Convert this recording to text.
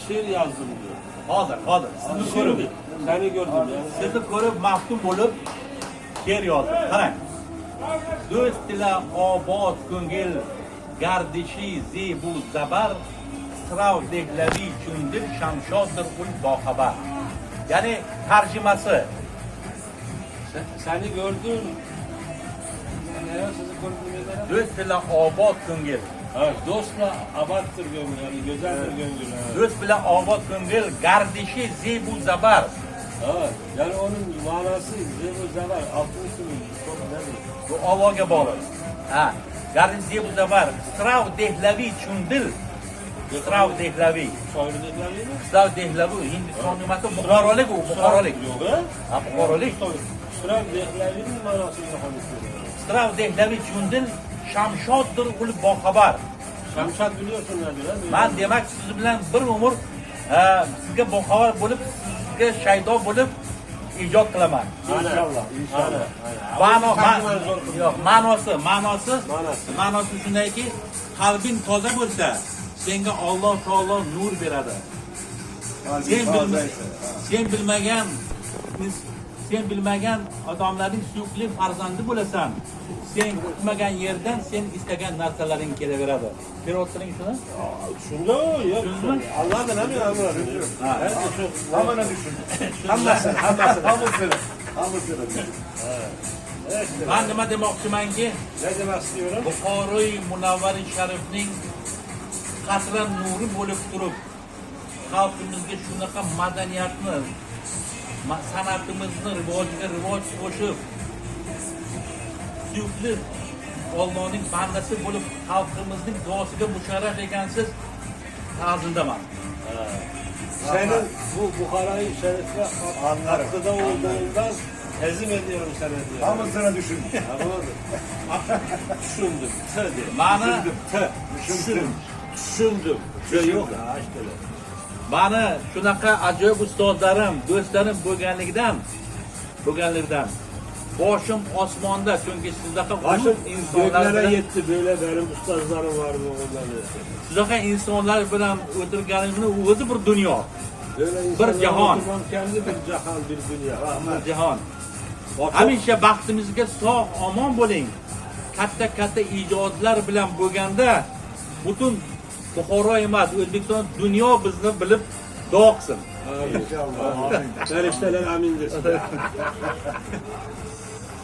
She'r yazdım diyor. Hozir, hozir sizni ko'rib, Şimdi seni gördüm yani. Sizni ko'rib maftun bo'lib she'r yozdim. Qarang. Do'st ila obod ko'ngil gardishi zebu zabar Xisrav Dehlaviy chundil shamshoddir ul boxabar. Ya'ni tarjimasi Seni gördüm. Ne sizi gördüm ne? Do'st ila obod ko'ngil. Evet, dostla abattır gönül yani güzeldir gönül. Evet. Do'st bilan obod ko'ngil gardishi zebu zabar. Evet. Yani onun manası zebu zeber, altın üstü çok nedir? Bu ologa bog'liq. Ha, gardish zebu zabar Xisrav Dehlaviy chundil. Xisrav Dehlaviy. Şair dediler mi? Xisrav Dehlaviy Hindiston nimasi? Buxorolik u, buxorolik. Yok he? Ha, buxorolik. Sıra Dehlevi'nin manasını konuşuyor. Xisrav Dehlaviy chundil shamshoddir ul boxabar. Şemşat biliyorsun nedir he? Man demak siz bilan bir umr sizga boxabar bo'lib, sizga shaydo bo'lib ijod qilaman. İnşallah, inşallah. Ma'no, Tarjimani zo'r qildi. yo'q, ma'nosi, ma'nosi, Ma'nosi. Ma'nosi shundayki, qalbing toza bo'lsa, senga Alloh taolo nur beradi. Kalbin Sen bilma, tazeyse. sen bilmagan sen bilmagan odamlarning suyukli farzandi bo'lasan. Sen kutmagan yerdan sen istagan narsalaring kelaveradi. Ko'ryapsizmi shuni? Şunda o yok. Düşündün mü? Allah'ın emri emri. Ha. Her çok Hamını düşün. Hammasını, hammasını. Hamısını. Hamısını düşün. Man nima demoqchimanki, Ne demek istiyorum? Buxoroy Munavvari Sharifning qatra nuri bo'lib turib, xalqimizga shunaqa madaniyatni, san'atimizni rivojiga rivoj qo'shib, suyukli Allohning bandasi bo'lib xalqimizning duosiga musharraf ekansiz, ta'zimdaman. Senin bu Buhara'yı Şerif'e Anlarım. katkıda olduğundan tezim ediyorum sana diyor. Hamısını düşün. Anladın mı? Düşündüm. T diye. Mani T. Düşündüm. Düşündüm. Şey yok. Ha işte öyle. Mani shunaqa ajoyib ustozlarim, do'stlarim bo'lganligidan boshim osmonda, chunki sizdaqa Başım ulug' insonlar göklere bilan yetti böyle benim ustazlarım vardı ondan. Shunaqa insonlar bilan o'tirganimni o'zi bir dunyo, Böyle insanlarla jahon. oturmam kendi bir jahan bir dünya. Bir jahon. Bak, Hamisha baxtimizga sog' omon bo'ling. Katta katta ijodlar bilan bo'lganda butun Buxoro emas, O'zbekiston, dunyo bizni bilib duo qilsin. Amin. İnşallah. Amin. Ferişteler amin desin.